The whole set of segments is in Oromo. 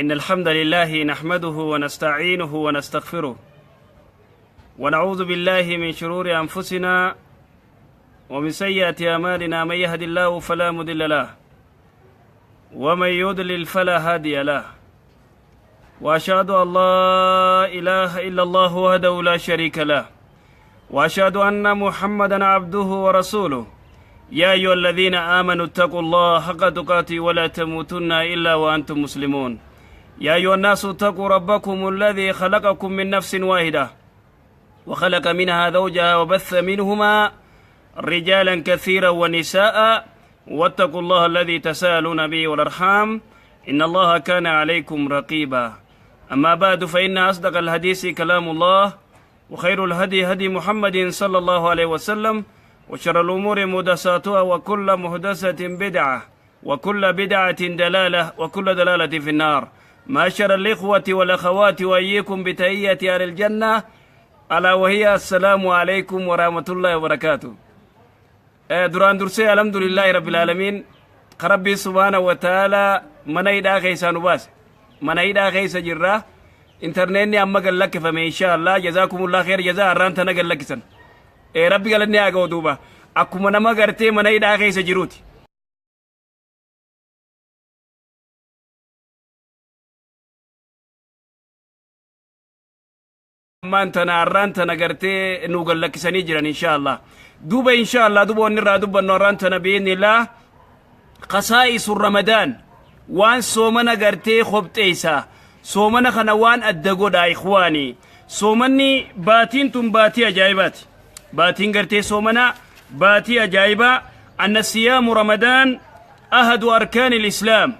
إن الحمد لله نحمده ونستعينه ونستغفره ونعوذ بالله من شرور أنفسنا ومن سيئات أعمالنا، من يهد الله فلا مضل له ومن يضلل فلا هادي له، وأشهد أن لا إله إلا الله وحده لا شريك له، وأشهد أن محمدا عبده ورسوله. يا أيها الذين آمنوا اتقوا الله حق تقاته ولا تموتن إلا وأنتم مسلمون. يا أيها الناس اتقوا ربكم الذي خلقكم من نفس واحدة وخلق منها زوجها وبث منهما رجالا كثيرا ونساء، واتقوا الله الذي تساءلون به والأرحام إن الله كان عليكم رقيبا. أما بعد، فإن أصدق الحديث كلام الله، وخير الهدي هدي محمد صلى الله عليه وسلم، وشر الأمور محدثاتها، وكل محدثة بدعة، وكل بدعة دلالة، وكل دلالة في النار. معشر الإخوة والأخوات، وإياكم بتحية أهل الجنة، ألا وهي السلام عليكم ورحمة الله وبركاته. Duraan dursee الحمد لله رب العالمين، Rabbii سبحانه وتعالى mana hidhaa keessaa nu baase. Mana hidhaa keessa jirra. Internetni amma gad lakkifame إن شاء الله. جزاكم الله خير جزاء, har'aan tana gad lakkisan. Rabbi galanni haa ga'u. Duuba akkuma nama gartee mana hidhaa keessa jiruuti. Ammaan tana har'aan tana gartee nu gad lakkisanii jiran إن شاء الله. Duuba إن شاء الله duuba wanni irraa dubbannu har'aan tana بإذن الله خصائص رمضان, waan soomana gartee qopheessa, soomana kana waan adda godha. إخواني, soomanni baatiin tun baatii ajaa'ibaati. Baatiin gartee soomana baatii ajaa'ibaa. أن صيام رمضان أحد أركان الإسلام،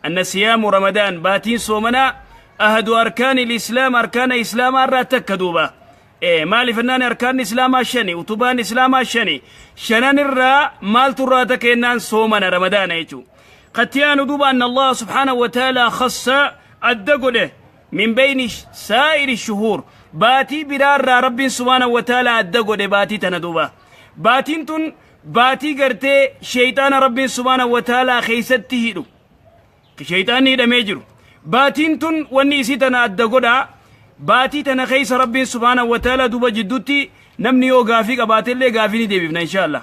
أن صيام رمضان, baatiin soomana, أحد أركان الإسلام, arkaana islaamaa irraa takka. Duuba maaliif ennaan arkaanni islaamaa shani, utubaan islaamaa shani, shanan irraa maaltu irraa takka ennaan soomana ramadaana jechuu. Qattiyaanu duuba أن الله سبحانه وتعالى خص, adda godhe, من بين سائر الشهور, baatii biraarraa Rabbiin سبحانه وتعالى adda godhe baatii tana. Duuba baatiin tun baatii gartee sheeyxaana Rabbiin سبحانه وتعالى keeysatti hidhu, sheeyxaanni hidhamee jiru. Baatiin tun wanni isii tana adda godha, baatii tana keeysa Rabbiin سبحانه وتعالى. Duuba jidduutti namni yoo gaafii qabaatellee gaafii ni deebifna إن شاء الله.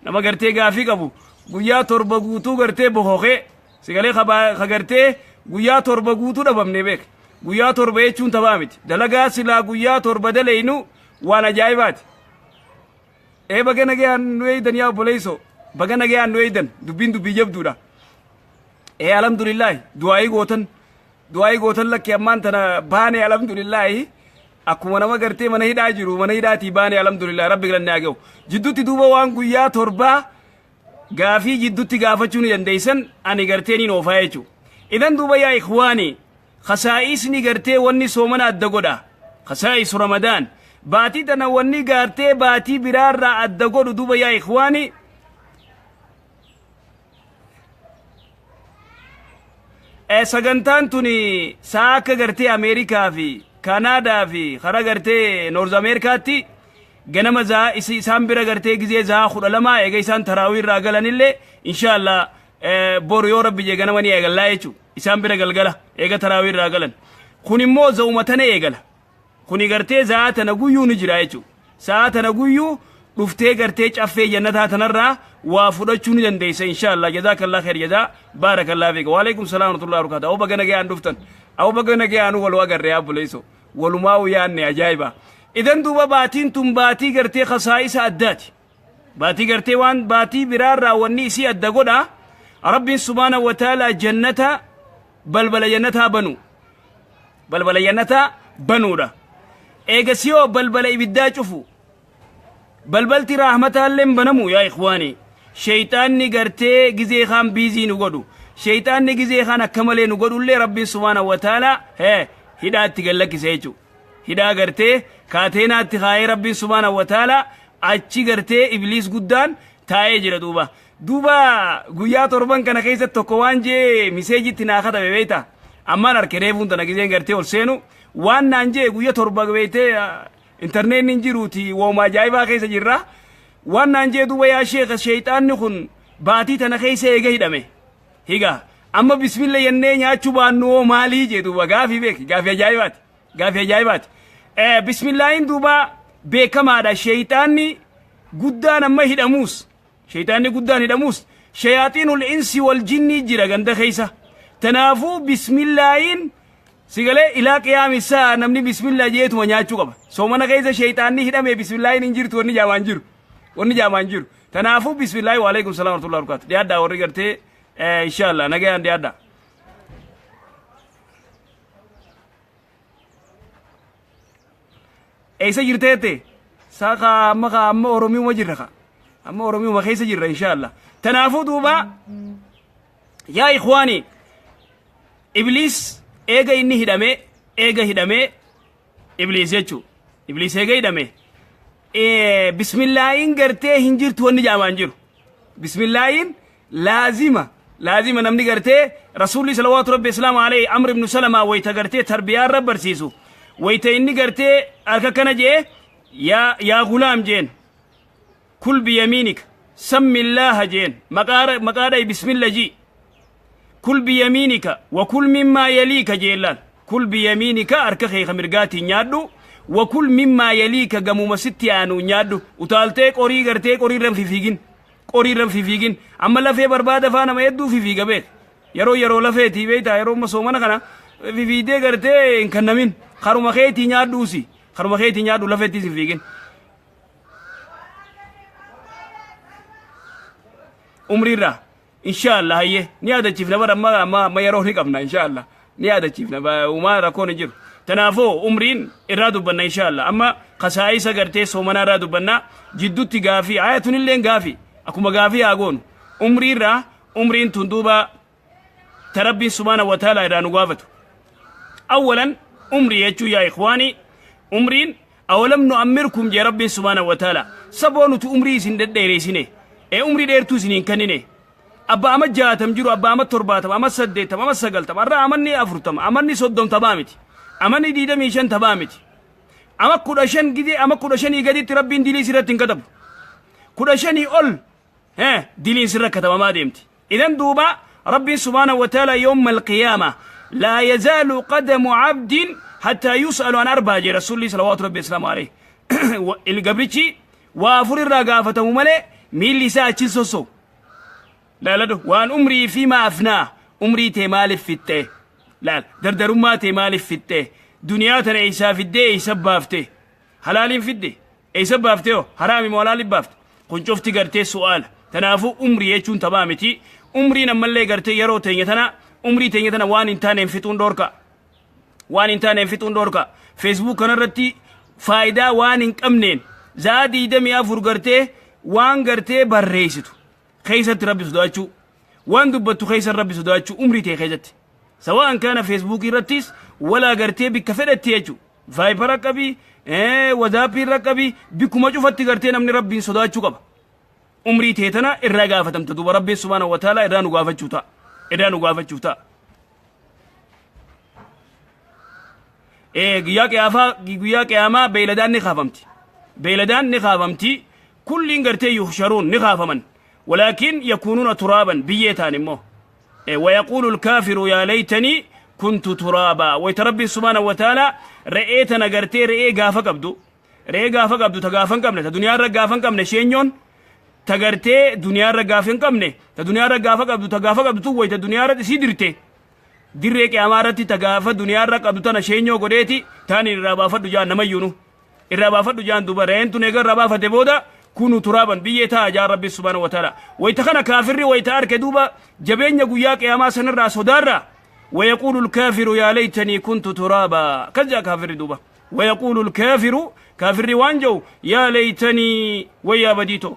Nama gartee gaafii qabu, guyyaa 7 guutuu gartee bohokee sigalee ka gartee guyyaa 7 guutuu dhabamne beek. Guyyaa 7 jechuun taphaa miti. Dalagaa silaa guyyaa 7 daleynu waan ajaa'ibaati. Ee, baga nagayaan nu eeydan yaa obboleeyso, baga nagayaan nu eeydan. Dubbiin dubbii jabduudha. Ee, الحمد لله, du'aayii gootan, du'aayii gootan. Lakki, ammaan tana baane, الحمد لله. Akkuma nama gartee mana hidhaa jiru mana hidhaatii baane, الحمد لله, Rabbi galanne haa ga'u. Jidduutti duuba waan guyyaa 7 gaafii jidduutti gaafachuu ni dandeeysan, ani gartee niin oofaa jechuu. إذن duuba yaa إخواني, khasaa'isni gartee wanni soomana adda godha, خصائص رمضان, baatii tana wanni gartee baatii biraarraa adda godhu, duuba yaa إخواني, sagantaan tuni sa'a akka gartee Ameerikaa fi Kanaadaa fi kara gartee North Ameerikaatti ganama zaa isaan bira gartee gizee zaa 12 eega isaan taraawii irraa galanillee إن شاء الله boru yoo Rabbi jee ganama ni eegallaa jechuu. Isaan bira galgala eega taraawii irraa galan. Kun immoo za'uma tana eegala. Kuni gartee za'aa tana guyyuu ni jira jechuu. Sa'a tana guyyuu dhuftee gartee caffee jannataa tanarraa waa fudhachuu ni dandeessa إن شاء الله. جزاك الله خير جزاء, بارك الله فيك. وعليكم السلام ورحمة الله وبركاته. Aw, baga nagayaan dhuftan. Aw, baga nagayaan wal agarre abbuleeyso, walumaa yaanne ajaa'iba. إذن duuba baatiin tun baatii gartee khasaa'isa addaati. Baatii gartee waan baatii biraarraa wanni isii adda godha, Rabbiin سبحانه وتعالى jannata, balbala jannataa banu, balbala jannataa banuudha. Eegasiyoo balbala ibiddaa cufu, balbalti rahmataalleen banamu. Yaa إخواني, sheeyxaanni gartee gizee kaan busy nu godhu, sheeyxaanni gizee kaan akka malee nu godhullee, Rabbiin سبحانه وتعالى hee hidhaatti gallakkise jechuu. Hidhaa gartee kaateenaatti kaayee Rabbiin سبحانه وتعالى achi gartee ibliis guddaan taa'ee jira. Duuba guyyaa 7n kana keessatti tokko waan jee messageitti naa katabe beeyta. Ammaan harke reefuun tana gizeen gartee ol seenu waan naan jee, guyyaa 7 beeytee internetni hin jiruuti, wooma ajaa'ibaa keessa jirra. Waan naan jee duuba, yaa sheeka, sheeyxaanni kun baatii tana keessa eega hidhame higa Amma bismilla jennee nyaachuu baannu hoo maalii jee duuba? Gaafii beeki, gaafii ajaa'ibaati, gaafii ajaa'ibaati. Bismillaahin duuba beekamaadha. Sheeyxaanni guddaan amma hidhamuus, sheeyxaanni guddaan hidhamuus, shayaaxiinul insi wal jinnii jira ganda keessa. Tanaafuu bismillaahin sigalee ilaa qiyaami saa namni bismillah jeetuma nyaachuu qaba. Soomana keessa sheeyxaanni hidhamee bismillaahin hin jirtu wanni jaamaan jiru, wanni jaamaan jiru. Tanaafuu bismillaahi. Waalaikum salaam warahmatullahi wabarakatuh. Dhiyaadhaa warri gartee, inshallah nagayaan dhiyaadhaa. Eessa jirteette saa kaa? Amma kaa amma Oromiyuma jirra, kaa amma Oromiyuma keessa jirra, inshallah. Tanaafuu duuba yaa ikhwaani, Ibliis eega inni hidhame, eega hidhame Ibliis jechuu, Ibliis eega hidhame, bismillaahiin gartee hin jirtu wanni jaamaan jiru. Bismillaahiin laazima, laazima. Namni gartee Rasuulli salawaatu rabbi islaamu alayhi Amr ibnu Salamaa wayta gartee tarbiyaa irra barsiisu, wayta inni gartee harka kana jee, Yaa gulaam," jeen, "kul biyamiinika, sammi illaaha," jeen, maqaa dhayi, bismilla ji, "kul biyamiinika wa kul mimmaa yaliika," jeen. Laal, "kul biyamiinika," harka kee ka mirgaatiin nyaadhu, "wa kul mimmaa yaliika," gamuma sitti aanu nyaadhu. Utaaltee qorii gartee qorii irra hin fifiigin, qorii irra hin fifiigin. Amma lafee barbaada faa nama hedduu fifiiga beek. Yeroo lafeetii beektaa, yeroo amma soomana kana fifiidee gartee hin kennamin. Karuma keetii nyaadhuusi, karuma keetii nyaadhu, lafeettis hin fiigin. Umriirraa inshallah hayyee ni yaadachiifna bara amma yeroo ni qabna, inshallah ni yaadachiifna. Uumaa rakkoon hin jiru. Tanaafuu umriin irraa dubbanna, inshallah. Amma kasaa'isa gartee soomanaa irraa dubbanna. Jidduutti gaafii ayatunillee gaafii akkuma gaafii haa goonu. Umriirraa, umriin tun duuba ta Rabbiin subhaana wa ta'ala irraa nu gaafatu. Awwalan umrii jechuun, yaa ikhwaanii, umriin "awalam nu'ammirkum" jee Rabbiin subhaana wa ta'ala. Saboo nuti umrii isin dhedheereessine, ee umrii dheertuu isin hin kennine. Abba ama 60 jiru, abba ama 70, ama 80, ama 90, har'a amanni 40, amanni 30 tabaa miti, amanni 25 tabaa miti. Ama 15 gidee, ama 15 gaditti Rabbiin dilii sirratti hin katabu. 15 ol diliin sirra katabamaa deemti. Idan duuba Rabbiin subhaanahu wa ta'ala yawma alqiyaama "laa yazaalu qadamu abdin hattaa yus'alu an arbaa" jee Rasuulli salawaatu rabbi islaamu alayhi. Gabrichi waa afur irraa gaafatamu malee miilli isaa achiin sossou. Laaladhu, waan umrii fi ma afnaa. Umrii tee maaliif fixxe? Laal, dardarummaa tee maaliif fixxe? Duniyaa tana eessaa fiddee eessa baafte? Halaaliin fidde, eessa baaftee hoo? Haraami moo halaaliin baafte? Kun cufti gartee su'aala. Tanaafuu umrii jechuun taphaa miti. Umriin ammallee gartee yeroo teenya tana, umrii teenya tana waan hin taaneen fixuun dhoorka, waan hin taaneen fixuun dhoorka. Facebook kanarratti faayidaa waan hin qabneen za'a 24 gartee waan gartee barreessitu keessatti Rabbi sodaachuu, waan dubbattu keessa Rabbi sodaachuu, umrii ta'e keessatti, sawa'an kaana Feesbuukii irrattis walaa gartee bikka fedhetti jechuu, Vaayipara qabii, Wazaappii irra qabii, bikkuma cufatti gartee namni Rabbiin sodaachuu qaba. Umrii tee tana irraa gaafatamta duuba. Rabbiin subhaanahu wa ta'ala irraa nu gaafachuu ta'a, irraa nu gaafachuu ta'a. Guyyaa qiyaafaa, guyyaa qiyaamaa beeyladaan ni kaafamti, beeyladaan ni kaafamti. Kulliin gartee yuhsharuun ni kaafaman, walaakin yakuunuuna turaaban, biyyee ta'an immoo. Wayaquulu lkaafiru yaa laytanii kuntu turaabaa. Wayta Rabbiin subhaanahu wa ta'ala re'ee tana gartee re'ee gaafa qabdu, re'ee gaafa qabdu, ta gaafa hin qabne, ta duniyaa irra gaafa hin qabne, sheenyoon ta gartee duniyaa irra gaafa hin qabne, ta duniyaa irra gaafa qabdu, ta gaafa qabdu tun wayta duniyaa irra isii dirte, dirree qiyaamaa irratti ta gaafa duniyaa irra qabdu tana sheenyoo godheeti taaniin irraa baafadhu jaan, namayyuunu irraa baafadhu jaan. Duuba re'een tun eega irraa baafate booda "kunu turaaban," biyyee ta'a jaan Rabbi subhaanahu wa ta'ala. Wayta kana kaafirri wayta arke duuba jabeenya guyyaa qiyaamaa sanirraa sodaarraa "ويقول الكافر يا ليتني كنت ترابا" كذا كافر دوبا. ويقول الكافر، كافر وانجو، "يا ليتني،" ويا بديتو،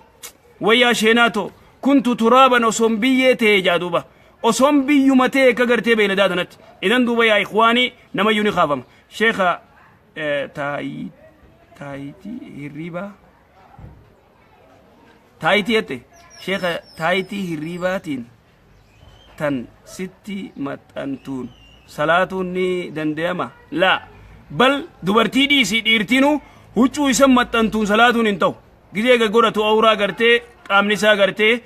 ويا شيناتو، "كنت ترابا،" osoon biyyee ta'e jaa duuba, osoon biyyuma ta'e ka gartee beeyladaa tanatti. Idan duuba yaa ikhwaanii, namayyuu ni kaafama. Sheekha, taayitii hirriibaa, taayitii jette sheekha, taayitii hirriibaatiin tan sitti maxxantuun salaatuun ni danda'ama? Laa, bal dubartii dhiisii dhiirtiinu huccuu isa maxxantuun salaatuun hin ta'u. Gizee godhatu awraa gartee qaamni isaa gartee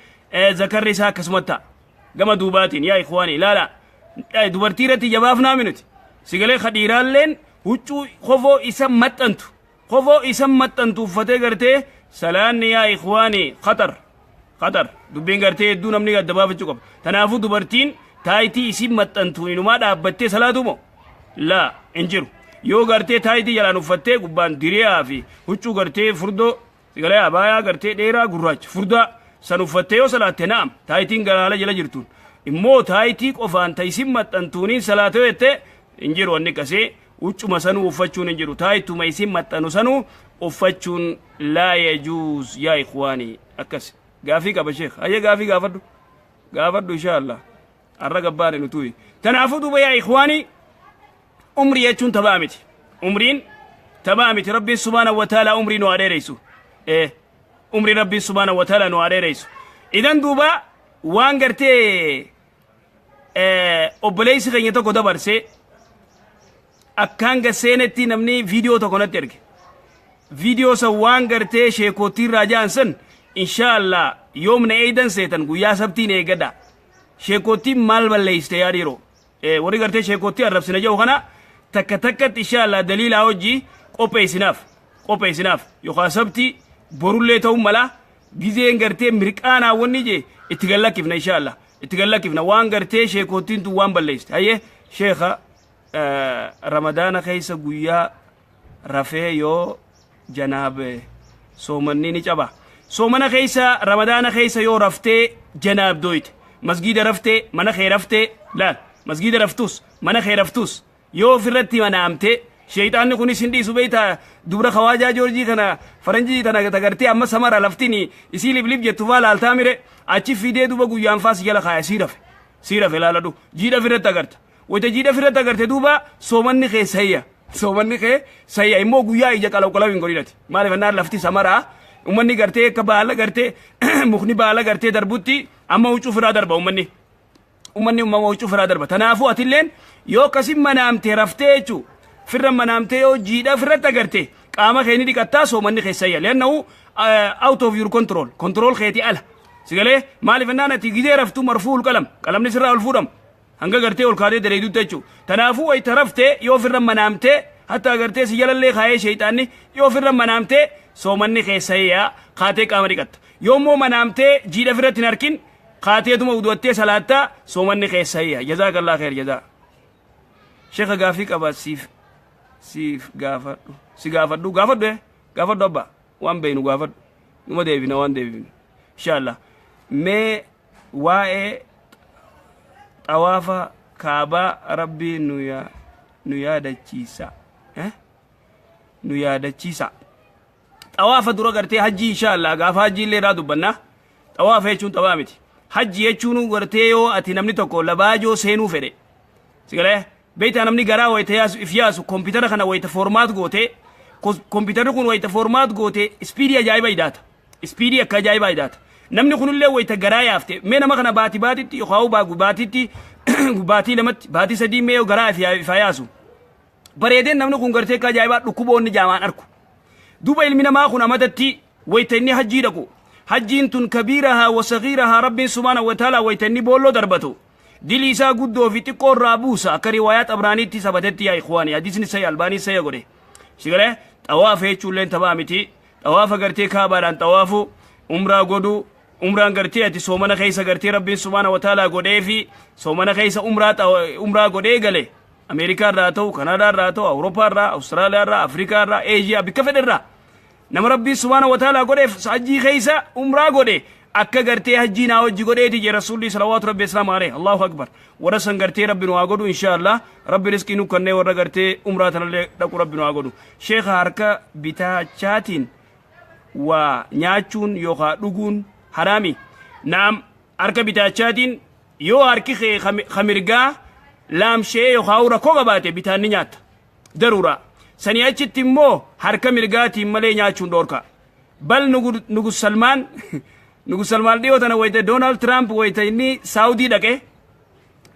zakarri isaa akkasumatti ta'a. Gama duubaatiin yaa ikhwaani, ilaala, dubartii irratti jabaafnaa minuti sigalee kadhiiraalleen huccuu kofoo isa maxxantu, kofoo isa maxxantu uffatee gartee salaanni, yaa ikhwaani, khatar khatar dubbiin gartee hedduu namni adda baafachuu qaba. Tanaafuu dubartiin taayitii isin maxxantu inumaa dhaabbattee salaatu moo laa hin jiru. Yoo gartee taayitii jalaan uffattee gubbaan diriyaa fi huccuu gartee furdoo sigalee abaayaa gartee dheeraa gurraacha furdaa san uffattee yoo salaatte, na'am. Taayitiin galaala jala jirtuun immoo taayitii qofaan ta isin maxxantuuniin salaatee jette hin jiru. Wanni qasee huccuma sanuu uffachuun hin jiru. Taayituma isin maxxanu sanuu uffachuun laa yajuuz, yaa ikhwaanii. Akkas gaafii qaba sheekh. Hayya, gaafii gaafadhu, gaafadhu, insha Allah. Arra gabbaane nutuyi. Tanaafuu duuba, yaa ikhwaanii, umrii jechuun taphaa miti. Umriin taphaa miti. Rabbiin subhaanahu wa ta'ala umrii nu haa dheereysu. Umrii Rabbiin subhaanahu wa ta'ala nu haa dheereysu. Idan duuba waan gartee obboleessi keenya tokko dabarse, akkaan gasseenetti namni viidiyoo tokko natti erge. Viidiyoo san waan gartee sheekootii irraa ja'an san, insha Allah, yoom na eeydan seetan? Guyyaa sabtiin eegadha. Sheekootiin maal balleessite, yaa dhiiroo? Warri gartee sheekootii arrabsina jedhu kana takka takkatti, insha Allah, daliilaa hojii qopheessinaaf, qopheessinaaf. Yookaan sabti borullee ta'uu mala. Gizeen gartee mirqaanaa wanni je itti gallakkifna, insha Allah, itti gallakkifna waan gartee sheekootiin tun waan balleessite. Hayyee sheekha, Ramadaana keessa guyyaa rafee yoo janaabe soomanni ni caba? Soomana keessa, Ramadaana keessa yoo raftee janaabdooyte, masgiida raftee, mana kee raftee, laal, masgiida raftus, mana kee raftus, yoo ofirratti manaamte, sheeyxaanni kunis hin dhiisu beeyta. Dubra kawaajaa joorjii kana, faranjii tana tagartee amma samara laftiin isii liblib jettu faa laaltaa mire, achi fidee duba guyyaan faa si jala kaaya. Sii rafe, sii rafe, laaladhu, jiidha ofirratti agarta. Wayita jiidha ofirratti agarte, duuba soomanni kee sayya, soomanni kee sayya. Immoo guyyaa ija qalaw qalaw hin godhinati. Maaliif ennaan lafti samaraa, ummanni gartee akka baala gartee mukni baala gartee darbutti amma huccuu firaa darba ummanni. Ummanni ummama huccuu firaa darba. Tanaafuu atilleen yoo akkasin manaamte raftee jechuu firra manaamtee yoo jiidha firratti agarte, qaama kee ni dhiqattaa, soomanni kee sayya. Liannahu out of your control, control keetii ala sigalee. Maaliif ennaan ati gizee raftu marfuul qalam, qalamni sirraa ol fuudhama hanga gartee ol kaatee daleeydutti jechuu. Tanaafuu wayita raftee yoo firra manaamtee, hatta gartee si jalallee kaayee sheeyxaanni, yoo firra manaamtee soomanni kee sayyaa, kaatee qaama dhiqatta. Yoo immoo manaamtee jiidha firratti hin harkin, kaateetuma udu'attee salaattaa, soomanni kee sayyaa. Jazaakallaa kheer jazaa. Sheekha, gaafii qaba, siif gaafadhu, si gaafadhu. Gaafadhu, gaafadhu abbaa, waan beeynu gaafadhu, numa deebina waan deebifnu, inshallah. Mee waa'ee xawaafa Kaabaa Rabbii nu yaadachiisa, nu yaadachiisa. Xawaafa dura gartee hajjii, insha Allah, gaafa hajjii illee irraa dubbanna. Xawaafa jechuun xawaa miti. Hajji jechuun gartee yoo ati namni tokko labaajoo seenuu fedhe, sigalee beektaa, namni garaa wayita yaasu if yaasu, koompitara kana wayita format goote, koompitarri kun wayita format goote speedii ajaa'iba idaata, speedii akka ajaa'ibaa idaata. Namni kunillee wayita garaa yaafte, mee nama kana baati baatitti yookaan baatitti, baatii lamatti, baatii 3 mee garaa if yaasu bareedeen, namni kun gartee akka ajaa'ibaa dhukkuboonni jaamaan arku. Duuba ilmi namaa kun amatatti wayita inni hajjii dhaqu, hajjiin tun kabiirahaa wa sagiirahaa, Rabbiin subhaanahu wa ta'ala wayita inni boolloo darbatu dilii isaa guddoo fi xiqqoo irraa buusa, akka riwaayaa Xabraaniitti sabatetti. Yaa ikhwaani, hadiisni sayya Albaanii sayya godhe. Sigalee xawaafa jechuulleen taphaa miti. Xawaafa gartee Kaabaadhaan xawaafu, umraa godhu, umraan gartee ati soomana keessa gartee Rabbiin subhaana wa ta'ala godhee fi soomana keessa umraa godhee gale, Ameerikaa irraa ta'u, Kanaadaa irraa ta'u, Awurooppaa irraa, Awustiraaliyaa irraa, Afrikaa irraa, Eeshiyaa, bikka fedhe irraa, nama Rabbiin subhaana wa ta'ala godheef hajjii keessa umraa godhe, akka gartee hajjii naa hojii godheeti jee Rasuulli salawaatu Rabbi islaamu alayhi. Allahu akbar! Warra san gartee Rabbi nu haa godhu, insha Allah. Rabbi riskii nu kennee warra gartee umraa tanallee dhaqu Rabbi nu haa godhu. Sheekha, harka bitaachaatiin waa nyaachuun yookaan dhuguun haraami? Naam, harka bitaachaatiin yoo harki kee ka mirgaa laamshee yookaan rakkoo qabaate bitaan ni nyaatta daruura. Sanii achitti immoo harka mirgaatiin malee nyaachuun dhoorka. Bal Nugus Salmaan, Nugus Salmaan dhiyoo tana wayita Doonaald Tiraamp wayita inni Saawudii dhaqe,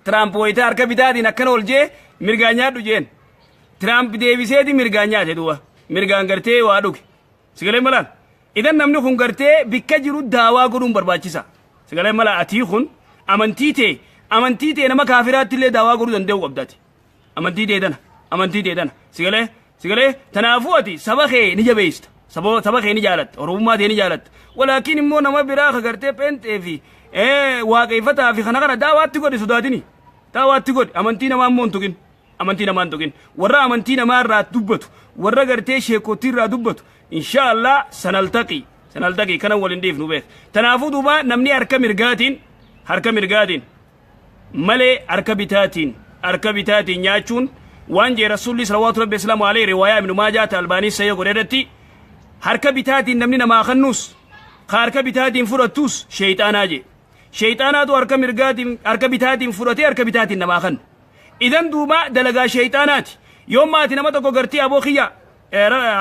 Tiraamp wayita harka bitaatiin akkana ol jee, mirgaan nyaadhu jeen. Tiraamp deebiseeti mirgaan nyaate, duuba mirgaan gartee waa dhuge. Sigalee malaan idan namni kun gartee bikka jiru daawaa godhuun barbaachisa. Sigalee mala atii kun Amantii tee, amantii tee nama kaafiraatti illee daawaa godhuu danda'uu qabdaati. Amantii tee tana, amantii tee tana. Si galee? Si galee? Tanaafuu ati saba kee ni jabeessita. Saba, saba kee ni jaalatta. Oromummaa tee ni jaalatta. Walaakiin immoo nama biraa ka gartee pheenxee fi waaqeeffataa fi kana kana daawaatti godhi sodaatini. Daawaatti godhi. Amantii namaa immoo hin tuqin. Amantii namaa hin tuqin. Warra amantii namaa irraa dubbatu, warra gartee sheekootii irraa dubbatu, inshaallah sanaltaqi. Sanaltaqi kana waliin dhiifnu beek. Tanaafuu duuba namni harka mirgaatiin, harka mirgaatiin malee harka bitaatiin, harka bitaatiin nyaachuun waan jee Rasuulli salawaatu rabbi islaamu alayhi riwaayaa Ibnu Maajaa ta Albaanii sayya godhe irratti, harka bitaatiin namni namaa kennuus ka harka bitaatiin fudhattus sheeyxaanaa jee. Sheeyxaanaatu harka mirgaatiin, harka bitaatiin fudhatee harka bitaatiin namaa kenna. Idan duuba dalagaa sheeyxaanaati. Yoo maati nama tokko gartee aboo kiyya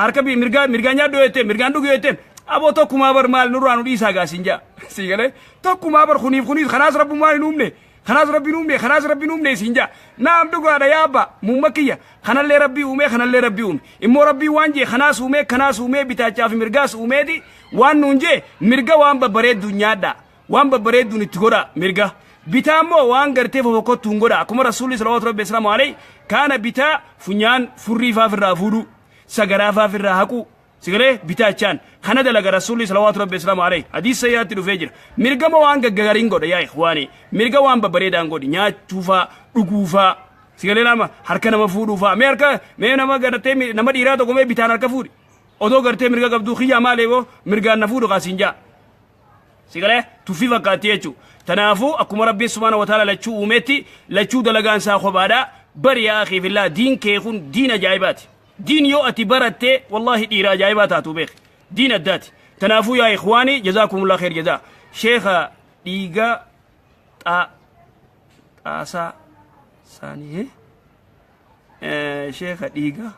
harka mirgaa mirgaan nyaadhu yoo jetteen, mirgaan dhugu yoo jetteen, aboo tokkumaa bar maal nurraa nu dhiisaa gaa siin jaa. Sii galee? Tokkumaa bar kuniif kuniif kanaas rabbummaan hin uumne, kanaas rabbi hin uumne, kanaas rabbi hin uumne siin jaa. Naam, dhugaadha yaa abbaa muumma kiyya, kanallee rabbii uumee, kanallee rabbii uume. Immoo rabbii waan jee kanaas uumee, kanaas uumee, bitaachaa fi mirgaas uumeeti waan nuun jee, mirga waan babbareedduun nyaadhaa, waan babbareedduun itti godhaa, mirga bitaa immoo waan gartee fofokkottuun godha. Akkuma Rasuulli salawaatu rabbi islaamu alayhi kaana bitaa funyaan furrii faaf irraa fuudhuu, sagaraa faaf irraa haquu, sigalee bitaachaan kana dalaga Rasuulli salawaatu rabbi islaamu alayhi hadiis sayyaatti dhufee jira. Mirgama waan gaggagariin godha yaa ikhwaani, mirga waan babbareedaan godhi, nyaachuufaa, dhuguufaa, sigalee nama harka nama fuudhuufaa. Mee harka mee nama gartee nama dhiiraa tokko mee bitaan harka fuudhi odoo gartee mirga qabduu, kiyyaa maal eeboo mirgaan na fuudhu kaasiin jaa. Sigalee tuffii fakkaatti jechuudha. Tanaafuu akkuma Rabbiin subhaana wa ta'ala lachuu uumetti lachuu dalagaan isaa kophaadha. Bari yaa akii fillaa, diin kee kun diin ajaa'ibaati. Diin yoo ati baratte wallaahi dhiira ajaa'ibaa taatu beek. Diin addaati. Tanaafuu yaa ikhwaanii, jazaakumullah kheer jazaa. Sheekha, dhiiga xaasaa saanii, sheekha, dhiiga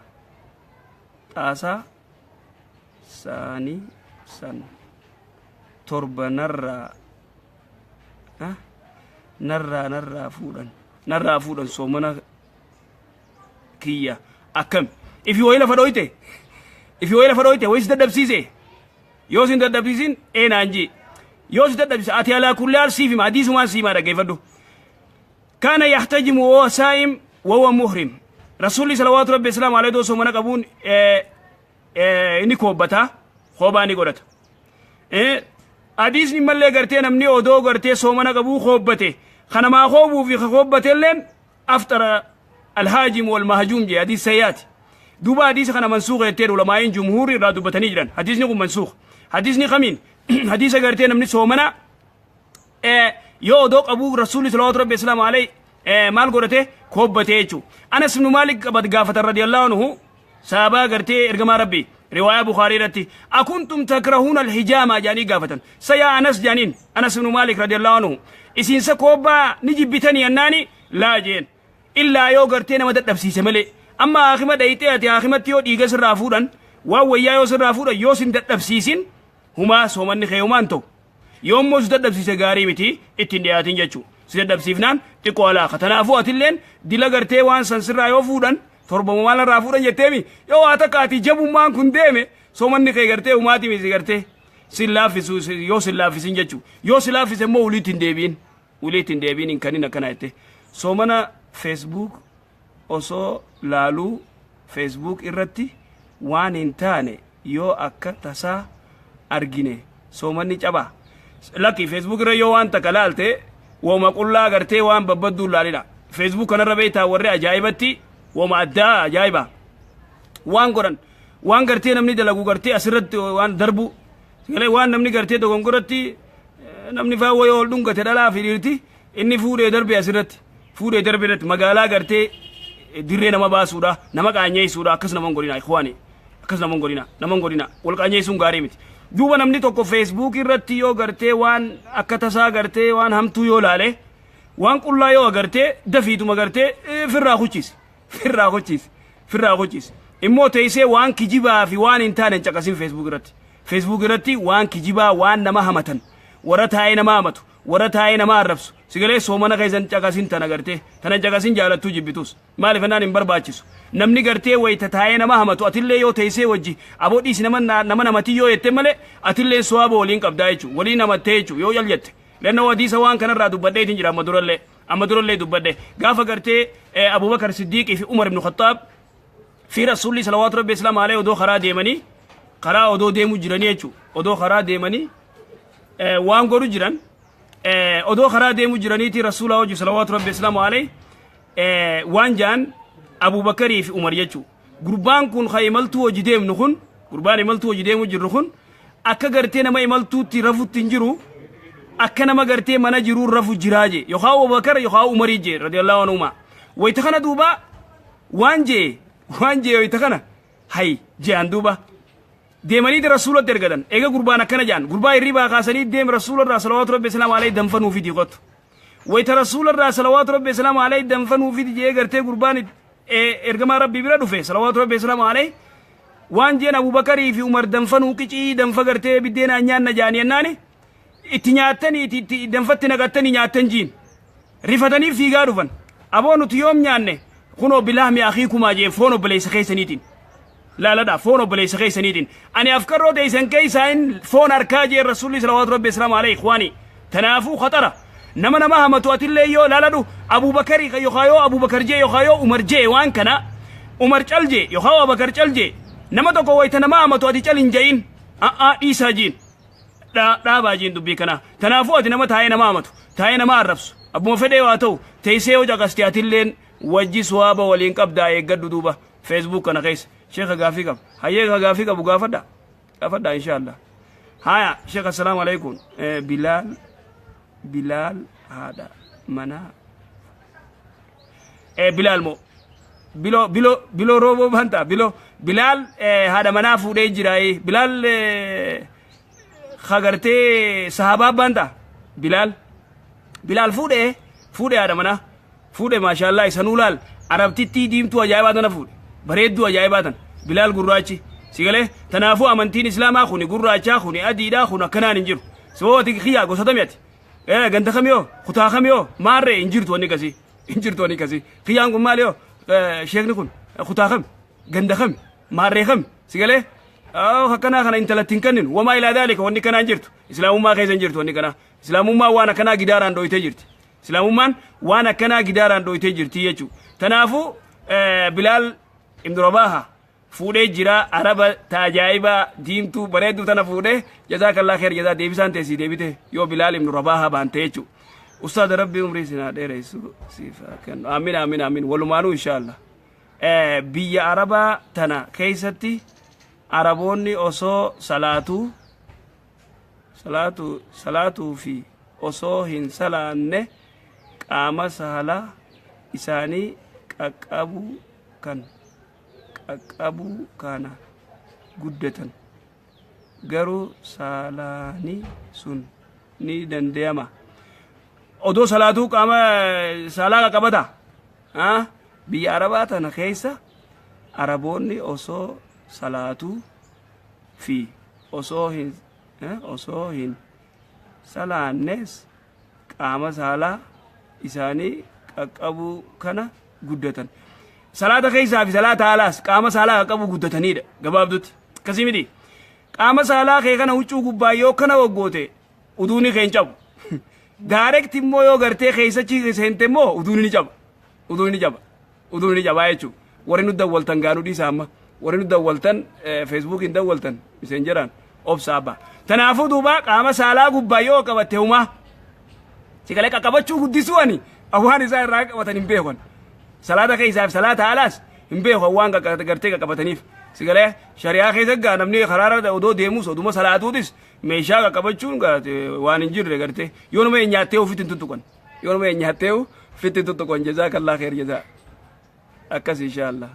xaasaa saanii san 7 narraa fuudhan, soomana kiyya akkam? Ifi wayi lafa dhoyte, ifi wayi lafa dhoyte, wayi si dadhabsiise. Yoo sin dadhabsiisin eenaan ji, yoo si dadhabsiise ati alaa kulli haal siif hima, hadiisumaan siimaa dhaggeeffadhu. كان يحتجم وهو صائم وهو محرم. رسولي صلوات ربي السلام عليه دوسو من قبون inni koobbata, koobaa ni godhata. Hadiisni mallee gartee namni odoo gartee soomana qabuu koobbate, kanamaa koobuu fi koobbate illeen أفطر الحاجم والمهجوم jee, hadiis sayyaati. Duuba hadiisa kana mansuuqa jettee ulamaa'iin jumhuurri irraa dubbatanii jiran. Hadiisni kun mansuuqa. Hadiisni kamiin? Hadiisa gartee namni soomana yoo odoo qabuu Rasuulli salawaatu rabbi islaamu alayhi maal godhate? Koobbate jechuudha. Anas ibnu Maalik qabat gaafatan رضي الله عنه, saabaa gartee ergamaa Rabbii, riwaayaa Bukaarii irratti, أكنتم تكرهون الحجامة jaanii gaafatan. Sa yaa Anas jaaniin, Anas ibnu Maalik رضي الله عنه, isiinsa koobbaa ni jibbitanii annaani, laa jeen, illaa yoo gartee nama dadhabsiise malee. Amma haakima dhayixee ati haakimatti yoo dhiiga sirraa fuudhan, waan wayyaa yoo sirraa fuudhan, yoo sin dadhabsiisin humaa soomanni kee humaan ta'u. Yoommoo si dadhabsiise gaarii miti, ittiin dhiyaatin jechuu. Si dadhabsiifnaan xiqqoo alaaka. Tanaafuu atilleen dila gartee waan san sirraa yoo fuudhan, torbama maal irraa fuudhan jetteemi, yoo waa takka ati jabummaan kun deeme, soomanni kee gartee humaati miti, gartee sin laaffisu yoo sin laaffisin jechuu. Yoo si laaffise immoo uliitti hin deebiin, uliitti hin deebiin, hin kanin akkana jette. Soomana Facebook osoo laaluu Facebook irratti waan hin taane yoo akka tasaa argine soomanni cabaa? Lakki, Facebook irra yoo waan takka laalte, woma qullaa gartee waan babbadduu laalina. Facebook kanarra beektaa warri ajaa'ibatti woma addaa ajaa'iba waan godhan, waan gartee namni dalagu gartee asirratti waan darbu, waan namni gartee dogongoratti namni faa wayii ol dhungate, dhalaa fi dhiirti inni fuudhee darbe asirratti fuudhee darbe irratti magaalaa gartee dirree nama baasuudha, nama qaanyeessuudha. Akkas nama hin godhina ikhwaani, akkas nama hin godhina, nama hin godhina. Wal qaanyeessuun gaarii miti. Duuba namni tokko Facebook irratti yoo gartee waan akka tasaa gartee waan hamtuu yoo laale, waan qullaa yoo agartee, dafiituma gartee firraa kuchisi, firraa kuchisi, firraa kuchisi. Immoo teessee waan kijibaa fi waan hin taane hin caqasin Facebook irratti. Facebook irratti waan kijibaa, waan nama hamatan, warra taa'ee nama hamatu, warra taa'ee nama arrabsu, sigalee soomana keessan caqasin. Tana gartee tana caqasin, jaalattuu jibbitus. Maaliif ennaan hin barbaachisu. Namni gartee wayita taa'ee nama hamatu, atillee yoo teessee wajji aboo dhiisi nama nama namatii yoo jette malee, atillee suwaaba waliin qabdaa jechuudha, waliin hamattee jechuudha yoo jal jette. Lannoo hadiisa waan kanarraa dubbadheetiin jira amma durallee. Amma durallee dubbadhe. Gaafa gartee Abubakar Siddiiqii fi Umar ibn Khattaab fi Rasuulli salawaatu Rabbi Islaam alayhi odoo karaa deemanii, karaa odoo deemuu jiranii jechuudha. Odoo karaa deemanii waan godhu jiran, odoo karaa deemuu jiraniiti Rasuula wajji salawaatu Rabbi Islaam alayhi waan ja'an Abubakarii fi Umar jechuudha. Gurbaan kun kan imaltuu hojii deemnu kun, gurbaan imaltuu hojii deemuu jirru kun akka gartee nama imaltuutti rafutti hin jiru, akka nama gartee mana jiruu rafu jiraa jee, yookaan Abubakar yookaan Umarii jee radiyallahu anhuma. Wayita kana duuba waan jee, waan jee wayita kana hay je'an duuba deemanii Rasuulatti ergatan. Eega gurbaan akkana jedhan, gurbaa hirribaa kaasanii deem Rasuula irraa salawaatu Rabbi islaam alayhi danfa nuu fidi kottu. Wayita Rasuula irraa salawaatu Rabbi islaam alayhi danfa nuu fidi jee gartee gurbaan ergamaa Rabbii bira dhufe salawaatu Rabbi islaam alayhi waan jeen Abubakarii fi Umar danfa nuu qicii, danfa gartee biddeenaan nyaanna jaanii jennaani itti nyaattanii itti danfatti naqattanii nyaattan jiin. Rifatanii fiigaa dhufan. Aboo, nuti yoom nyaanne? Kunoo bilahmi akhiikumaa jeen, foon obboleessa keessaniitiin. Laaladha, foon obboleessa keessaniitiin. Ani afkarroo teessan keessaa hin foon harkaa jeen Rasuulli salawaatu Rabbi islaamu alayhi. Ikhwaani. Tanaafuu khaxara. Nama nama hamatu atillee yoo laaladhu, Abubakarii yookaan yoo Abubakar jee yookaan yoo Umar jee, waan kana Umar cal jee yookaan Abubakar cal jee, nama tokko wayita nama hamatu ati cal hin je'in. A'aa, dhiisaa jiin. Dhaabaa jiin dubbii kanaa. Tanaafuu ati nama taa'ee nama hamatu, taa'ee nama arrabsu, abbuma fedhee waa ta'u, teessee yoo caqaste atilleen wajji suwaaba waliin qabdaa, eeggadhu duuba Facebook kana keessa. Sheekha gaafii qaba. Hayyee, ka gaafii qabu gaafadha. Gaafadha inshaallah. Haya, sheekha, assalaamu alaikum. Bilaal, Bilaal haadha manaa. Bilaal moo? Bilo, bilo, bilo rooboo banta bilo. Bilaal haadha manaa fuudhee jira. Bilaal kagartee sahabaa banta. Bilaal, Bilaal fuudhee, fuudhee, haadha manaa fuudhee, maashaallah. Isanuu laal, arabtittii diimtuu ajaa'ibaa tana fuudhe, bareedduu ajaa'ibaa tana, Bilaal gurraachi si galee. Tanaafuu amantiin islaamaa kuni gurraachaa, kuni adiidhaa, kun akkanaan hin jiru. Sababa kiyyaa gosa ati ganda kamiyoo, kutaa kamiyoo, maarree hin jirtu, wanni kasii hin jirtu, wanni kasii. Kiyyaan kun maali yoo sheekni kun kutaa kami, ganda kami, maarree kami, si galee? Akkanaa kana intalatti hin kenninu. Wamaa ilaa daalika, wanni kanaa hin jirtu, islaamummaa keessa hin jirtu wanni kanaa. Islaamummaan waan akkanaa gidaaraan dhoyitee jirti. Islaamummaan waan akkanaa gidaaraan dhoyitee jirti jechuudha. Tanaafuu Bilaal ibn Rabaaha fuudhee jira, araba ta ajaa'ibaa diimtuu bareedduu tana fuudhee. Jazaakallaa kheer jazaa, deebisaan teessii deebite yoo Bilaal ibn Rabaaha baante jechuudha. Ustaada, Rabbi umrii isin haa dheeressu, siif haa kennu. Amiin, amiin, amiin, walumaanuu inshaallah. Biyya arabaa tana keessatti araboonni osoo salaatuu salaatu salaatuu fi osoo hin salaanne qaama saalaa isaanii qaqqabuu kan qaqqabuu kana guddatan, garuu salaanii sun ni danda'ama? Odoo salaatuu qaama saalaa qaqqabata. Biyya arabaa tana keessa araboonni osoo salaatuu fi osoo hin salaannes qaama saalaa isaanii qaqqabuu kana guddatan. Salaata keessaa fi salaata alaas qaama saalaa qaqqabuu guddatanidha gabaabdutti. Akkasii miti. Qaama saalaa kee kana huccuu gubbaa yoo kana waggoote uduuni kee hin cabu. Direct immoo yoo gartee keessachi seente immoo uduuni ni caba. Uduuni ni caba. Uduuni ni cabaa jechuudha. Warri nu dawwaltan gaanuu dhiisa amma. Warri nu dawwaltan Facebookiin dawwaltan, Messengeraan, obsa abbaa. Tanaafuu duuba qaama saalaa gubbaa yoo qabatte humaa. Sigalee qaqqabachuu guddisuu ani waan isaa irraa qabatan hin beekan. Salaata keessaa fi salaata alaas hin beeku waan gartee qaqqabataniif. Sigalee shari'aa keessa gaa namni karaarra odoo deemus oduma salaatuutis meeshaa qaqqabachuun waan hin jirre, gartee yoo nama nyaattee ofitti hin tuttuqan. Yoo nama nyaattee ofitti hin tuttuqan. Jazaakallaa kheer jazaa. Akkas inshaallah.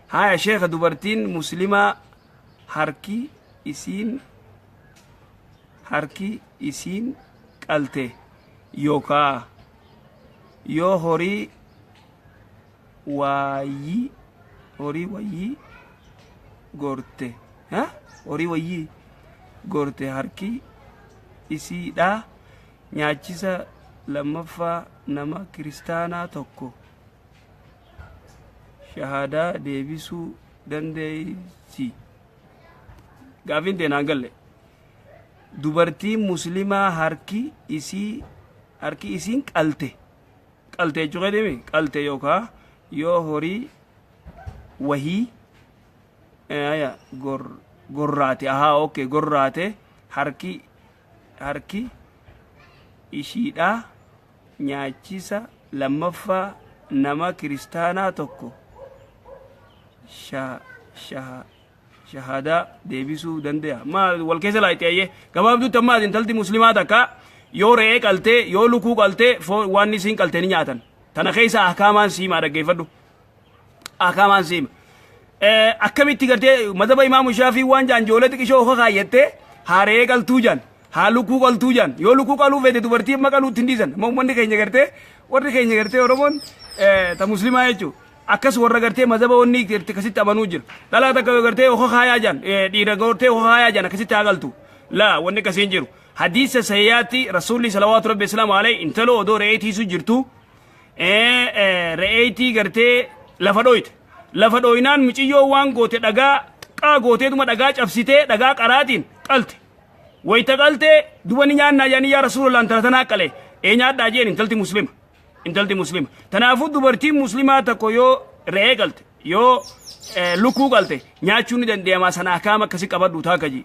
Haya sheekha, dubartiin muslimaa harki isiin qalte yookaa yoo horii wayyii gorte, horii wayyii gorte, harki isiidha nyaachisa? Lammaffaa, nama kiristaanaa tokko shahadaa deebisuu dandeeysi? Gaafiin teenaan galle. Dubartiin muslimaa harki isii harki isiin qalte qalte jechuu keetimi qalte yookaa yoo horii wahii aya gor gorraate ahaa okay gorraate harki harki ishiidhaa nyaachisa lammaffaa nama kiristaanaa tokko sha shaha Shahaadaa deebisuu dandeya. Maal wal keessa laayxi ayyee. Gabaabduutti amma ati intalti muslimaa takka yoo re'ee qaltee yoo lukuu qaltee waan isiin qalte ni nyaatan. Tana keessa ahkaamaan siimaa dhaggeeffadhu. Ahkaamaan siima. Akkamitti gartee madaba imaamu shaafii waan jaan ijoollee xiqishoo oka kaayyattee haa re'ee qaltuu jaan haa lukuu qaltuu jaan yoo lukuu qaluu feete dubartii amma qaluutti hin dhiisan. Amma uummanni keenya gartee warri keenya gartee Oromoon ta muslimaa jechuudha. Akkas warra gartee mazhaba wanni gartee akkasitti amanuu jira. Dhalaa takka gartee oka kaayaa jaan dhiira gartee oka kaayaa jaan akkasitti haa galtu. Laa wanni akkasii hin jiru. Hadiisa sahihaatti Rasuulli salawaatu rabbi islaamu alayhi intaloo odoo re'ee tiisu jirtu re'eetii gartee lafa dhooyte. Lafa dhooynaan miciyyoo waan goote dhagaa qaa gooteetuma dhagaa cabsitee dhagaa qaraatiin qalte. Wayita qaltee duba ni nyaannaa jaanii yaa Rasuulallah intala tanaa qale. Ee nyaadhaa jeen intalti muslima. Intalti muslima. Tanaafuu dubartiin muslimaa tokko yoo re'ee qalte, yoo lukkuu qalte nyaachuu ni danda'ama sana akaama akkasi qabadhu taaka ji.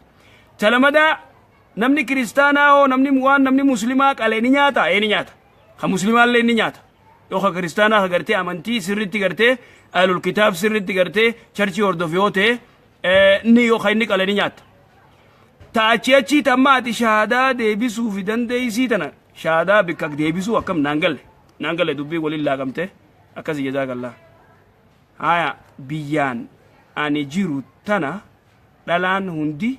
Talamadaa namni kiristaanaa hoo namni waan namni muslimaa qale ni nyaata? Ee ni nyaata. Ka muslimaallee ni nyaata. Yoo ka kiristaanaa ka gartee amantii sirriitti gartee ahlul kitaab sirriitti gartee charchii hordofu yoo ta'e ni yoo ka inni qale ni nyaata. Ta achi achii tamma ati shahaadaa deebisuufi dandeessii tana Shahaadaa bikka deebisuu akkam naan galle naan galle dubbii waliin laaqamte akkasi jazaakallaa. Haya biyyaan ani jiru tana dhalaan hundi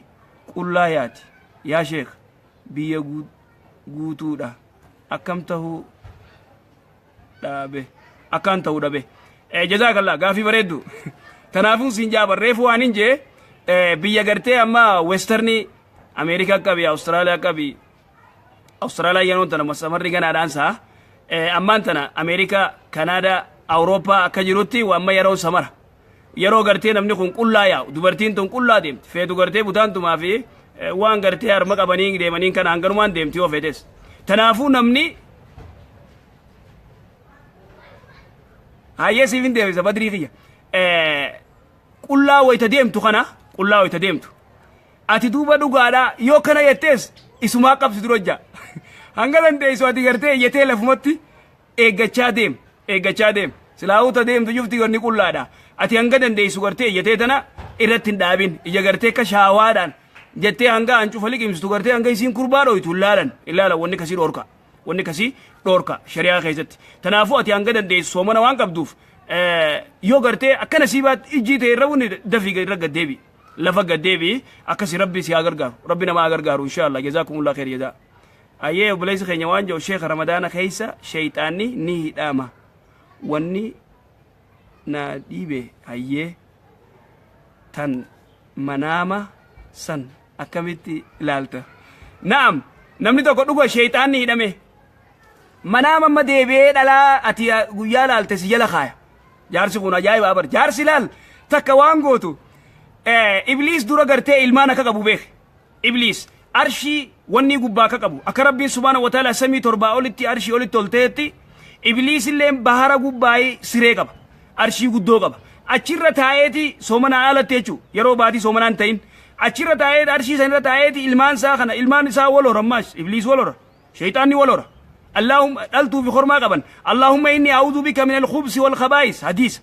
qullaa yaati yaa sheekh biyya guutuudha akkam tahuu dhaabe akkaan ta'uu dhabe. Jazaakallaa gaafii bareeddu. Tanaafuu siin jaaban reefu waan hin jee biyya gartee amma westernii Ameerikaa qabi Awustiraaliyaa qabi Awustiraaliyaa yeroon tana samarri ganaadhaan saa ammaan tana Ameerikaa, Kanaadaa, Awurooppaa akka jirutti amma yeroon samara. Yeroo gartee namni kun qullaa yaa'u dubartiin tun qullaa deemti feetu gartee butaantumaa fi waan gartee harma qabanii deemaniin kana hanganumaan deemti yoo feetes. Tanaafuu namni hayyee siif hin deebisa badrii kiyya. Qullaa wayita deemtu kana qullaa wayita deemtu Ati duuba dhugaadha yoo kana jettees isumaa qabsi dura hojja. Hanga dandeessu ati gartee iyyatee lafumatti eeggachaa deem eeggachaa deem. Silaahuu ta deemtu jufti wanni qullaadha. Ati hanga dandeessu gartee iyyatee tana irratti hin dhaabin. Ija gartee akka shaawaadhaan jettee hanga hancufa liqimsitu gartee hanga isiin kurbaa dhoytu hin laalan hin laalan wanni kasii dhorka. Wanni kasii dhorka shari'aa keessatti. Tanaafuu ati hanga dandeessu soomana waan qabduuf yoo gartee akka nasiibaatti ijjii ta'e irra bunni dafii irra gad deebi'i. Lafa gad deebi'i akkasi rabbi si haa gargaaru rabbi nama haa gargaaru inshallah jazaakumullah kheer jazaa ayyee obboleessi keenya waan jedhu sheekha ramadaana keessa sheeyxaanni ni hidhama wanni na dhiibe hayyee tan manaama san akkamitti ilaalta na'am namni tokko dhuga sheeyxaanni hidhame manaama amma deebi'ee dhalaa ati guyyaa laalte si jala kaaya Jaarsi kun ajaa'iba bar. Jaarsi laal takka waan gootu ibliis dura gartee ilmaan akka qabu beeke. Ibliis arshii wanni gubbaa akka qabu akka rabbiin subhaana wa ta'ala samii torbaa olitti arshii olitti ol ta'etti ibliis illee bahara gubbaayii siree qaba. Arshii guddoo qaba. Achirra taa'eeti soomanaa alatti jechuudha. Yeroo baatii soomanaan ta'in. Achirra taa'eeti arshii sanirra taa'eeti ilmaan isaa kana ilmaan isaa wal hora ammaas ibliis wal hora. Sheyxaanni wal hora. Allaahumma dhaltuu fi kormaa qaban. Allaahumma inni a'uudhu bika min al-khubsi wal khabaa'is hadiisa.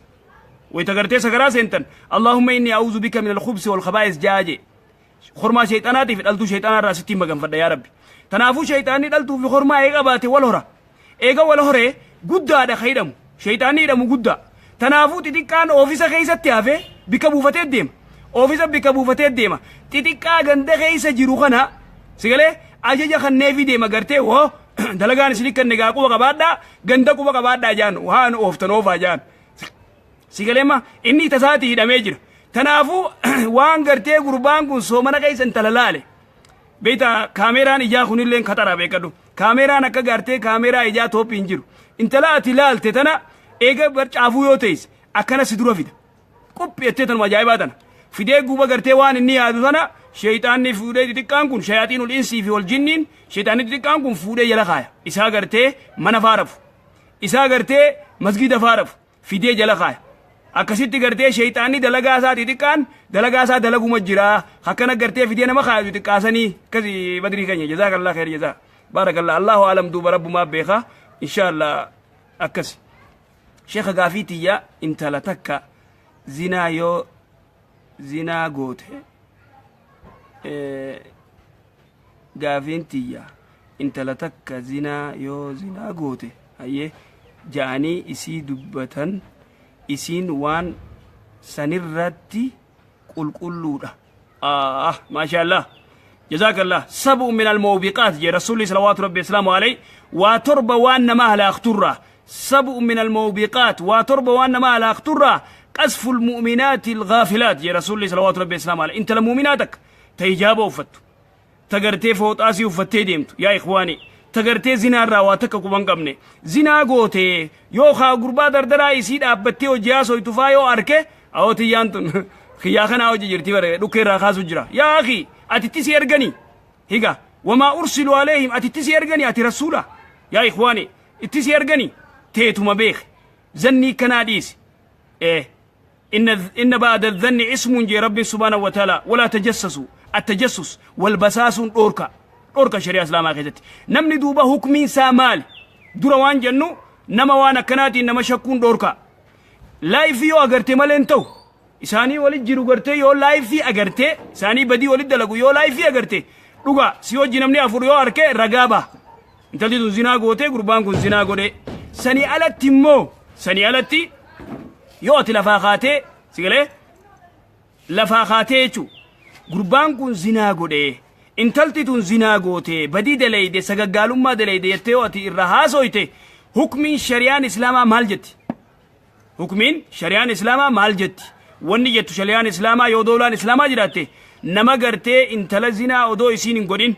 Wayita gartee sagaraa seentan Allaahumma inni a'uudhu bika min al-khubsi wal khabaa'is jaa jee. Kormaa sheyxaanaatii fi dhaltuu sheyxaanaa irraa sittiin maganfadha yaa Rabbi. Tanaafuu sheyxaanni dhaltuu fi kormaa eega qabaate wal hora. Eega wal horee guddaadha ka hidhamu. Sheyxaanni hidhamu guddaa. Tanaafuu xixiqqaan oofisa keessatti hafe bikka buufatee deema. Oofisa bikka buufatee deema. Xixiqqaa ganda keessa jiru kana sigalee ajaja kanneefii deema gartee hoo dalagaan isin kanne gaa quba qabaadhaa ganda quba qabaadhaa jaan waan ooftan oofaa jaan. Sigalee ma inni tasaatii hidhamee jira. Tanaafuu waan gartee gurbaan kun soomana keessa intala laale. Beektaa kaameeraan ijaa kunillee kaxaraa beekadhu. Kaameeraan akka gartee kaameeraa ijaa toophii hin jiru. Intala ati laalte tana eega barcaafuu yoo ta'es akkana si dura fida. Quphi jettee tanuma ajaa'ibaa tana. Fidee guuba gartee waan inni yaadu tana Sheeyxaanni fuudhee xixiqqaan kun, shayaaxiinul insii fi wal jinniin, sheeyxaanni xixiqqaan kun fuudhee jala kaaya. Isaa gartee mana faarafu, isaa gartee masgida faarafu fidee jala kaaya. Akkasitti gartee sheeyxaanni dalagaa isaa xixiqqaan dalagaa isaa dalaguma jira. Akkana gartee fidee nama kaaya xixiqqaasanii akkasi. Badrii keenya, jazaakallah kheer, jazaa baarakallah. Allahu alam. Duuba rabbumaa beeka, inshallah. Akkasi. Sheekha, gaafii tiyya, intala takka zinaa yoo zinaa goote, gaafiin tiyya, intala takka zinaa yoo zinaa goote hayyee ja'anii isii dubbatan, isiin waan sanirratti qulqulluudha? Ah, maashaallah, jazaakallah. سبع من الموبقات jee Rasuulli salawaatu rabbi islaamu alayhi. Waa torba waan nama halaakturraa. سبع من الموبقات, waa torba waan nama halaakturraa, قذف المؤمنات الغافلات jee Rasuulli salawaatu rabbi islaamu alayhi. Intala muuminaa takka ta hijaaba uffattu, ta gartee fooxaasii uffattee deemtu, yaa ikhwaani, ta gartee zinaarraa waa takka quban qabne, zinaa goote yookaa gurbaa dardaraa isii dhaabbattee hojii haasoytu faa yoo arke, awoo tiyyaan tun kiyyaa kanaa hojii jirti bare, dhukkee irraa kaasu jira. Yaa akhi, ati itti si erganii higa وما أرسلوا عليهم. Ati itti si erganii? Ati rasuula? Yaa ikhwaani, itti si erganii? Teetuma beek, zannii kanaa dhiisi. إن بعض الظن إثم jee Rabbi سبحانه وتعالى. ولا تجسسوا. التجسس والبساس dhorka, dhorka shari'a islaamaa keessatti. Namni duuba hukmiin isaa maali? Dura waan jennu, nama waan akkanaatiin nama shakkuun dhorka. Live yoo agarte malee hin ta'u. Isaanii walit jiru gartee, yoo live agartee isaanii badii walit dalagu, yoo live agarte dhuga si hojii namni afur yoo arke ragaa ba'a. Intalli tun zinaa gootee, gurbaan kun zinaa godhe. Sanii alatti immoo, sanii alatti yoo ati lafaa kaatee, sigalee lafaa kaatee jechuu, gurbaan kun zinaa godhe, intalti tun zinaa goote, badii daleyde, sagaggaalummaa daleyde jettee yoo ati irra haasoyte, hukmiin shari'aan islaamaa maal jetti? Hukmiin shari'aan islaamaa maal jetti? Wanni jettu shari'aan islaamaa, yoo doolaan islaamaa jiraatte, nama gartee intala zinaa odoo isiin hin godhin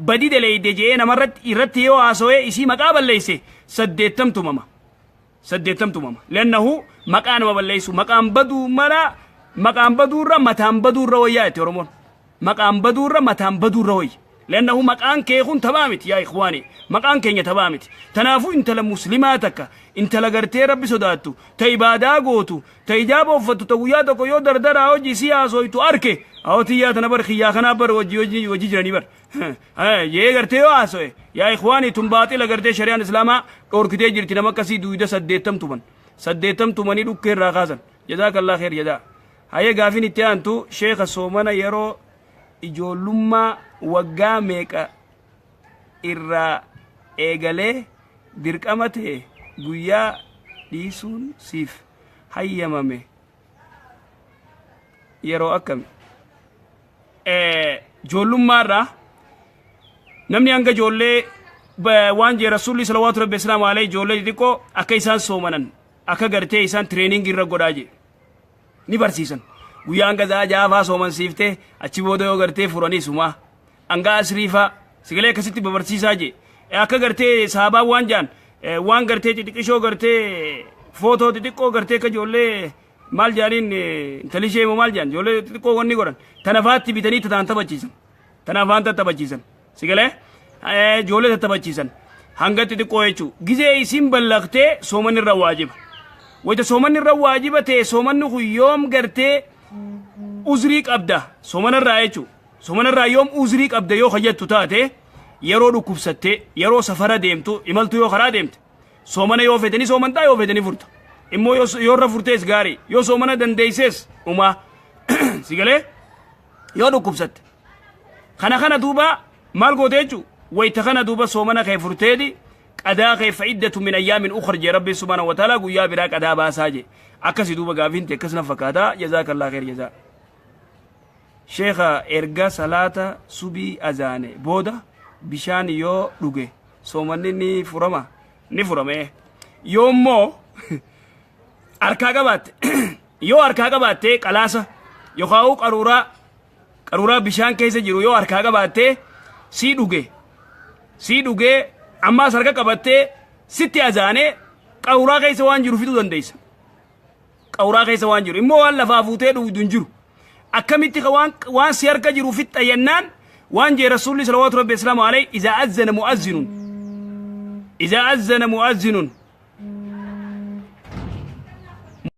badii daleyde je'ee namarratti irratti yoo haasawee isii maqaa balleeyse, 80 tumama, 80 tumama. لأنه maqaa nama balleessu, maqaan baduu mala, maqaan baduurra mataan baduurra wayyaa jette Oromoon. Maqaan baduurra mataan baduurra wayya. لأنه maqaan kee kun taphaa miti, yaa ikhwaani, maqaan keenya taphaa miti. Tanaafuu intala muslimaa takka, intala gartee Rabbi sodaattu, ta ibaadaa gootu, ta ijaaba uffattu, ta guyyaa tokko yoo dardaraa hojii si haasoytu arke, awotiyyaa tana bar kiyyaa kanaa bar hojii hojii hojii jiranii bar jee gartee yoo haasoye, yaa ikhwaani, tun baaxila. Gartee shari'aan islaamaa dhorkitee jirti. Nama akkasii duyda 80 tuman, 80 tumanii dhukkee irraa kaasan. جزاك الله خير جزاء. Hayee, gaafin itti aantu, sheeka, soomana yeroo ijoollummaa waggaa meeqa irraa eegalee dirqama ta'e guyyaa dhiisuun siif hayyamame yeroo akkami? Ijoollummaarraa namni hanga ijoollee waan jee Rasuulli salawaatu rabbi islaamu alayhi, ijoollee xixiqqoo akka isaan soomanan, akka gartee isaan training irra godhaa jee ni barsiisan. Guyyaa hanga za'a jaafaa soomansiiftee, achi booda yoo gartee furanii sumaa hanga asriifaa sigalee akkasitti babarsiisaa jee. Akka gartee saabaan waan jaan, waan gartee xixiqqishoo, gartee footoo xixiqqoo, gartee akka ijoollee maal jaaniin, intalli ishee immoo maal jaan, ijoollee xixiqqoo wanni godhan tanafaatti bitanii tataan taphachiisan, tanafaan tattaphachiisan, sigalee ijoollee tattaphachiisan hanga xixiqqoo jechuu. Gizee isin ballaqtee soomanni irra waajiba. Wayita soomanni irra waajiba ta'e, soomanni kun yoom gartee uzrii qabda soomanarraa jechuu, soomanarraa yoom uzrii qabda yoo kajettu taate, yeroo dhukkubsattee, yeroo safara deemtu, imaltu, yoo karaa deemte, soomana yoo fedhanii soomantaa, yoo fedhanii furta. Immoo yoo irra furtees gaarii, yoo soomana dandeeysees umaa sigalee. Yoo dhukkubsatte kana duuba maal goote jechuu, wayta kana duuba soomana kee furteeti qadaa kee فعدة من أيام أخر jee Rabbi سبحانه وتعالى, guyyaa biraa qadaa baasaa jee. Akkasi duuba gaafiin akkas na fakkaata. جزاك الله خير جزاء. Sheekha, erga salaata subii azaane booda bishaan yoo dhuge soomanni ni furama? Ni furame. Yoommoo harkaa qabaatte, yoo harkaa qabaatte, qalaasa yookaan qaruuraa bishaan keessa jiru yoo harkaa qabaatte, sii dhuge, ammaas harka qabattee sitti azaanee, qaruuraa keessa waan jiru fixuu dandeessa. Qaruuraa keessa waan jiru immoo waan lafaa fuutee dhugdu hin jiru. Akkamitti ka waan waan si harka jiru fixxa jennaan, waan jee Rasuulli salawaatu rabbi islaamu alayhi, izaa azzana mu'azzinun, izaa azzana mu'azzinun.